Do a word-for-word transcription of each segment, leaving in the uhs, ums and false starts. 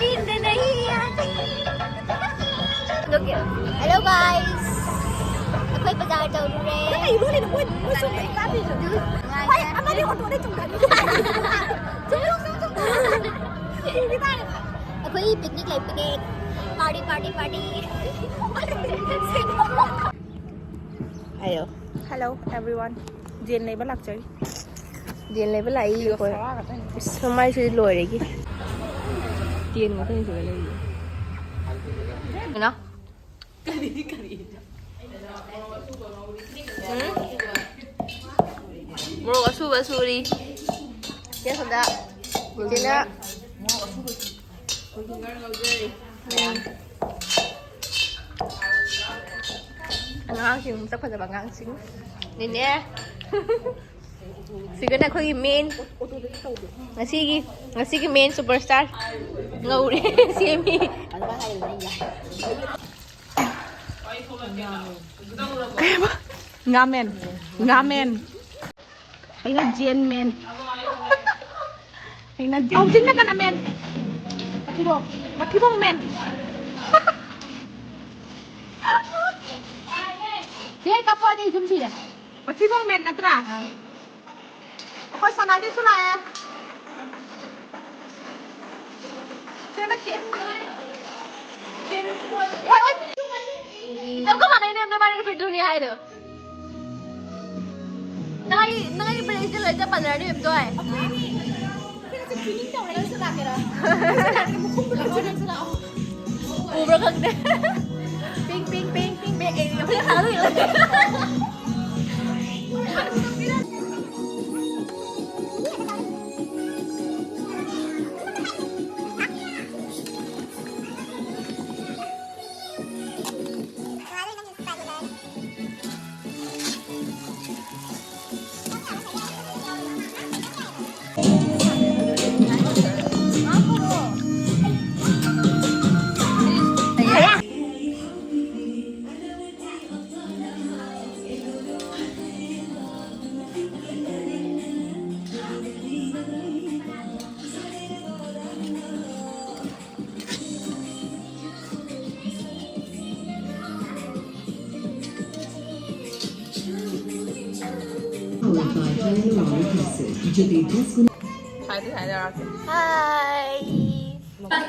नींद नहीं आती। Hello guys, ꯑꯩꯈꯣꯏ ꯕꯖꯥꯔ ꯇꯧꯔꯨꯔꯦ꯫ ꯀꯩꯅꯣ ꯂꯣꯜꯂꯤꯗꯣ? ꯃꯣꯏ, ꯃꯣꯏ ꯁꯣꯝꯗ ꯀꯥꯞꯄꯤꯗꯣ꯫ ꯍꯣꯏ, ꯑꯃꯗꯤ ꯑꯣꯇꯣꯗ ꯆꯣꯡꯊꯈꯤ꯫ ꯆꯨꯝ, ꯆꯨꯝ, ꯆꯨꯝ, ꯆꯨꯝ꯫ ꯁꯤꯒꯦ ꯇꯥꯔꯦ꯫ ꯑꯩꯈꯣꯏ picnic ꯂꯩ, picnic꯫ Party, party, party꯫ ꯍꯥꯏꯌꯣ꯫ Hello everyone, ꯖꯦꯟ ꯂꯩꯕ ꯂꯥꯛꯆꯔꯤ꯫ ꯖꯦꯟ ꯂꯩꯕ ꯂꯥꯛꯏ ꯑꯩꯈꯣꯏ꯫ ꯁꯅꯥꯒ ꯇꯧꯔꯤꯅꯦ꯫ ꯏꯁ, ꯃꯃꯥꯏꯁꯤꯗꯤ ꯂꯣꯏꯔꯦꯒꯤ꯫ ꯇꯦꯟ ꯉꯥꯛꯇꯅꯤ ꯁꯤꯗ ꯂꯩꯔꯤꯁꯦ꯫ ꯀꯩꯅꯣ? ꯀꯔꯤ, ꯀꯔꯤ? ꯎꯝ? ꯃꯣꯔꯣꯛ ꯑꯁꯨꯕ ꯁꯨꯔꯤ꯫ ꯆꯦ ꯁꯣꯝꯗ꯫ ꯆꯦꯅ꯫ ꯎꯝ꯫ ꯑꯉꯥꯡꯁꯤꯡ, ꯃꯁꯛ ꯐꯖꯕ ꯑꯉꯥꯡꯁꯤꯡ꯫ ꯅꯦꯅꯦ꯫ ꯁꯤꯒꯅ ꯑꯩꯈꯣꯏꯒꯤ main, ꯉꯁꯤꯒꯤ, ꯉꯁꯤꯒꯤ main superstar ꯉꯧꯔꯦ꯫ ꯁꯦꯝꯃꯤ꯫ ꯀꯩꯕ? ꯉꯥꯃꯦꯟ꯫ ꯉꯥꯃꯦꯟ꯫ ꯑꯩꯅ ꯖꯦꯟ ꯃꯦꯟ꯫ ꯑꯩꯅ ꯍꯧꯖꯤꯛꯅ ꯀꯅꯥ ꯃꯦꯟ? ꯃꯊꯤꯕꯣꯡ, ꯃꯊꯤꯕꯣꯡ ꯃꯦꯟ꯫ ꯆꯦ, ꯀꯞꯄꯗꯤ ꯁꯨꯝ ꯁꯤꯔꯦ꯫ ꯃꯊꯤꯕꯣꯡ ꯃꯦꯟ ꯅꯠꯇ꯭ꯔꯥ? ꯑꯥ꯫ ꯑꯩꯈꯣꯏ ꯁꯅꯥꯒꯤꯁꯨ ꯂꯥꯛꯑꯦ꯫ ꯆꯦ, ꯅꯠꯇꯦ꯫ ꯍꯣꯏ, ꯍꯣꯏ꯫ ꯌꯥꯝ ꯀ ꯃꯥꯟꯅꯩꯅꯦ ꯅꯕꯥꯅꯤ ꯅꯨꯄꯤꯗꯨꯅꯤ ꯍꯥꯏꯗꯣ꯫ ꯅꯪ ꯑꯩ, ꯅꯪ ꯑꯩ ꯕ꯭ꯔꯦꯛꯁꯦ ꯂꯣꯏ ꯆꯞ ꯃꯥꯟꯅꯔꯅꯤ, ꯏꯕꯦꯝꯗꯣꯏ꯫ ꯑꯩꯈꯣꯏ ꯑꯅꯤ, ꯑꯩꯈꯣꯏ ꯑꯅꯤꯁꯦ ꯐꯤꯂꯤꯡ ꯇꯧꯔꯦ, ꯅꯪꯁꯨ ꯂꯥꯛꯀꯦꯔꯥ? ꯅꯪꯁꯨ ꯂꯥꯛꯀꯦꯔꯥ? ꯃꯈꯨꯝꯗꯣ ꯂꯥꯛꯑꯣ, ꯅꯪꯁꯨ ꯂꯥꯛꯑꯣ꯫ ꯎꯕ꯭ꯔꯥ ꯈꯪꯗꯦ꯫ ꯄꯤꯡ, ꯄꯤꯡ, ꯄꯤꯡ, ꯄꯤꯡ, ꯄꯤꯡ, ꯑꯦ, ꯑꯩꯈꯣꯏ ꯊꯥꯗꯣꯛꯏꯔꯣ? ꯍꯥꯏꯗꯤ ꯍꯥꯏꯅꯔꯛꯀꯦ꯫ ꯍꯥꯏ꯫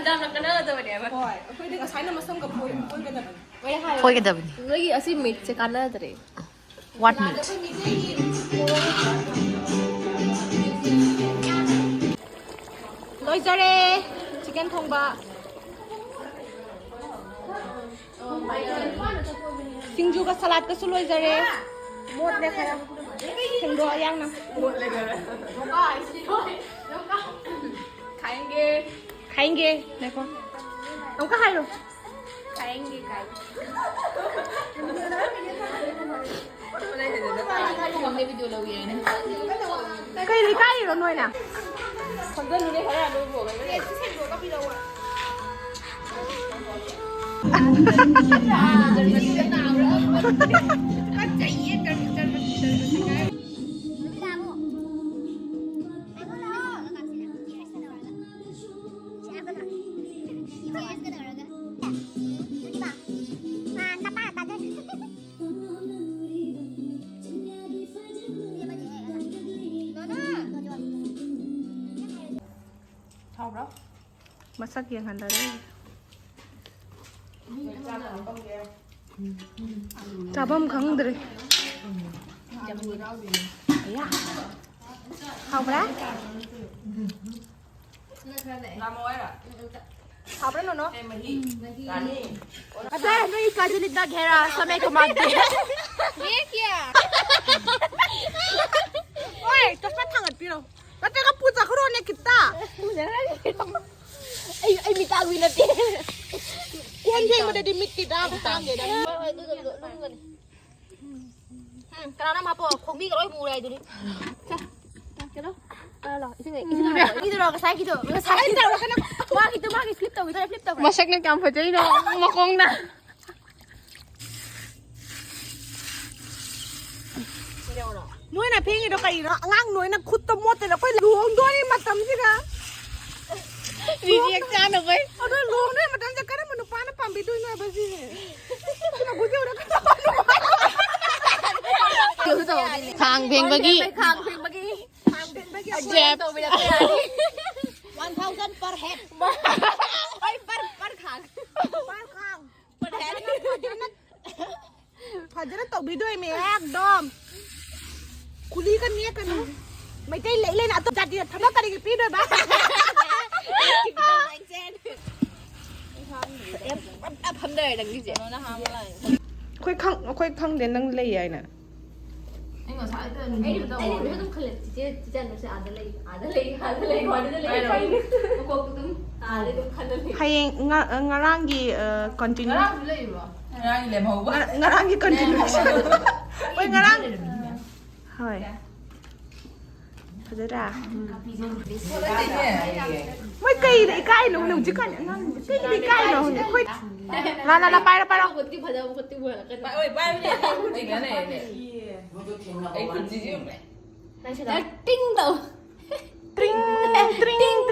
ꯌꯥꯝꯅ ꯀꯥꯟꯅꯒꯗꯕꯅꯦꯕ꯫ ꯍꯣꯏ, ꯑꯩꯈꯣꯏꯗꯤ ꯉꯁꯥꯏꯅ ꯃꯁꯝꯒ ꯐꯣꯏ-, ꯐꯣꯏꯒꯗꯕꯅꯤ꯫ ꯐꯣꯏꯒꯗꯕꯅꯤ꯫ ꯅꯣꯏꯒꯤ ꯑꯁꯤ ꯃꯤꯠꯁꯦ ꯀꯥꯟꯅꯗ꯭ꯔꯦ꯫ What meat? ꯂꯣꯏꯖꯔꯦ꯫ ꯆꯤꯀꯟ ꯊꯣꯡꯕ꯫ ꯁꯤꯡꯖꯨꯒ ꯁꯂꯥꯗꯀꯁꯨ ꯂꯣꯏꯖꯔꯦ꯫ ꯃꯣꯠꯂꯦ ꯈꯔ꯫ ꯁꯦꯡꯗꯣꯛꯑꯣ ꯌꯥꯝꯅ꯫ ꯈꯥꯏꯅꯤꯡꯒꯦ꯫ ꯈꯥꯏꯅꯤꯡꯒꯦ꯫ ꯉꯥꯏꯈꯣ꯫ ꯑꯃꯨꯛꯀ ꯍꯥꯏꯔꯣ꯫ ꯈꯥꯏꯅꯤꯡꯒꯦ ꯀꯥꯏ꯫ ꯀꯩ ꯂꯩꯀꯥꯏꯒꯤꯅꯣ ꯅꯣꯏꯅ? ꯈꯪꯖꯜꯂꯨꯅꯦ ꯈꯔ ꯅꯣꯏꯕꯨ꯫ ꯍꯥꯎꯕ꯭ꯔꯣ? ꯃꯁꯛ ꯌꯦꯡꯍꯟꯗꯔꯦ꯫ ꯆꯥꯐꯝ ꯈꯪꯗ꯭ꯔꯦ꯫ ꯍꯥꯎꯕ꯭ꯔꯥ? ꯍꯥꯎꯕ꯭ꯔꯥ, ꯅꯣꯅꯣ? ꯑꯗ ꯅꯣꯏ ꯀꯥꯖꯂꯤꯗ ꯘꯦꯔꯥ ꯁꯃꯦ ꯀꯃꯥꯟꯗꯦ꯫ ꯌꯦ ꯀꯌꯥ? ꯍꯣꯏ, ꯆꯁꯃꯥ ꯊꯥꯡꯒꯠꯄꯤꯔꯣ꯫ ꯅꯠꯇ꯭ꯔꯒ ꯄꯨꯖꯈ꯭ꯔꯣꯅꯦ ꯈꯤꯇ꯫ ꯑꯩ, ꯑꯩ ꯃꯤꯇꯥꯡꯕꯤ ꯅꯠꯇꯦ꯫ ꯀꯣꯟ ꯐꯦꯡꯕꯗꯗꯤ ꯃꯤꯠꯇꯤ ꯇꯥꯡ-, ꯇꯥꯡꯗꯦꯗ꯫ ꯍꯣꯏ, ꯍꯣꯏ, ꯑꯗꯨꯒ ꯂꯨꯝꯒꯅꯤ꯫ ꯎꯝ, ꯀꯅꯥꯅꯣ ꯃꯥꯄꯣ? ꯈꯣꯡꯕꯤꯒ ꯂꯣꯏ ꯃꯨꯔꯦ ꯍꯥꯏꯗꯨꯅꯤ꯫ ꯁꯦ, ꯀꯩꯅꯣ? ꯂꯥꯛꯑꯣ, ꯂꯥꯛꯑꯣ, ꯏꯁꯤꯡ ꯂꯩ, ꯏꯁꯤꯡ ꯂꯩ꯫ ꯏꯗꯨꯔꯣ, ꯉꯁꯥꯏꯒꯤꯗꯣ, ꯉꯁꯥꯏꯒꯤꯗꯣ꯫ ꯃꯥꯒꯤꯗꯣ, ꯃꯥꯒꯤ flip ꯇꯧꯈꯤꯗꯣꯔꯦ, flip ꯇꯧꯈ꯭ꯔꯦ꯫ ꯃꯁꯛꯅ ꯀꯌꯥꯝ ꯐꯖꯩꯅꯣ, ꯃꯈꯣꯡꯅ꯫ ꯅꯣꯏꯅ ꯐꯦꯡꯉꯤꯗꯣ ꯀꯔꯤꯅꯣ? ꯑꯉꯥꯡ ꯅꯣꯏꯅ ꯈꯨꯠꯇ ꯃꯣꯠꯇꯅ ꯑꯩꯈꯣꯏ ꯂꯨꯍꯣꯡꯗꯣꯔꯤ ꯃꯇꯝꯁꯤꯗ꯫ ꯔꯤꯖꯦꯛ ꯆꯥꯅꯕꯩ꯫ ꯑꯗꯣ ꯂꯨꯍꯣꯡꯗꯣꯔꯤ ꯃꯇꯝꯗ ꯀꯔꯝꯕ ꯅꯨꯄꯥꯅ ꯄꯥꯝꯕꯤꯗꯣꯏꯅꯣ ꯍꯥꯏꯕ ꯁꯤꯅꯦ? ꯁꯤꯅ ꯒꯨꯖꯤ ꯎꯔ-, ꯈꯥꯡ ꯐꯦꯡꯕꯒꯤ꯫ ꯈꯥꯡ ꯐꯦꯡꯕꯒꯤ꯫ ꯈꯥꯡ ꯐꯦꯡꯕꯒꯤ ꯑꯃꯨꯛ ꯖꯦꯞ꯫ ꯇꯧꯕꯤꯔꯛꯄ ꯌꯥꯅꯤ꯫ One thousand per head꯫ ꯍꯣꯏ, per, per ꯈꯥꯡ꯫ Per ꯈꯥꯡ꯫ Per head꯫ ꯐꯖꯅ ꯇꯧꯕꯤꯗꯣꯏꯃꯤ ꯑꯦꯛꯗꯝ꯫ ꯀꯨꯂꯤꯒ ꯅꯦꯛꯀꯅꯨ꯫ ꯃꯩꯇꯩ ꯂꯩ ꯂꯩꯅ ꯑꯇꯣꯞ ꯖꯥꯇꯤꯗ ꯊꯕꯛ ꯀꯔꯤꯒꯤ ꯄꯤꯗꯣꯏꯕ? ꯐꯝꯗꯔꯦ ꯅꯪꯒꯤꯁꯦ꯫ ꯑꯩꯈꯣꯏ ꯈꯪ-, ꯑꯩꯈꯣꯏ ꯈꯪꯗꯦ ꯅꯪ ꯂꯩ ꯍꯥꯏꯅ꯫ ꯑꯩ ꯉꯁꯥꯏꯗ ꯑꯩꯅ, ꯅꯨꯡꯊꯤꯜꯗ ꯑꯩꯅ ꯇꯧꯍꯧꯔꯦ꯫ ꯑꯗꯨꯝ ꯈꯜꯂꯦ, ꯆꯤꯆꯦ, ꯆꯤꯆꯦ ꯅꯨꯡꯁꯤ ꯑꯥꯗ ꯂꯩ, ꯑꯥꯗ ꯂꯩ, ꯑꯥꯗ ꯂꯩ, ꯀꯥꯏꯅ꯫ ꯀꯥꯏꯅꯣ? ꯃꯀꯣꯛꯇ ꯑꯗꯨꯝ ꯑꯥꯗ ꯑꯗꯨꯝ ꯈꯜꯂ ꯂꯩ꯫ ꯍꯌꯦꯡ ꯉ-, ꯉꯔꯥꯡꯒꯤ, ꯑ, continue꯫ ꯉꯔꯥꯡꯁꯨ ꯂꯩꯕ꯭ꯔꯣ? ꯉꯔꯥꯡꯒꯤ ꯂꯦꯝꯍꯧꯕ꯫ ꯉ-, ꯉꯔꯥꯡꯒꯤ continuation꯫ ꯍꯣꯏ, ꯉꯔꯥꯡ꯫ ꯍꯣꯏ꯫ ꯐꯖꯗ꯭ꯔꯥ? ꯃꯣꯏ ꯀꯩꯗ ꯏꯀꯥꯏꯅꯣ ꯈꯪꯗꯦ ꯍꯧꯖꯤꯛꯀꯥꯟ ꯑꯉꯥꯡꯁꯤꯡꯁꯦ? ꯀꯩꯗ ꯏꯀꯥꯏꯅꯣ ꯈꯪꯗꯦ? ꯑꯩꯈꯣꯏ ꯂꯥ, ꯂꯥ, ꯂꯥ, ꯄꯥꯏꯔꯣ, ꯄꯥꯏꯔꯣ꯫ ꯈꯨꯠꯇꯤ ꯐꯖꯕ, ꯈꯨꯠꯇꯤ ꯐꯖꯕ꯫ ꯄꯥꯏ-, ꯍꯣꯏ, ꯄꯥꯏꯕꯅꯦ, ꯑꯩ ꯈꯨꯠ ꯆꯤꯡꯉ ꯂꯩꯔꯦꯅꯦ꯫ ꯑꯩ ꯈꯨꯠꯁꯤꯁꯨ ꯌꯦꯡꯉꯨꯅꯦ꯫ ꯅꯪ ꯁꯤꯗ ꯇꯤꯡ ꯇꯧ꯫ ꯇ꯭ꯔꯤꯡ, ꯇ꯭ꯔꯤꯡ, ꯇ꯭ꯔꯤꯡ꯫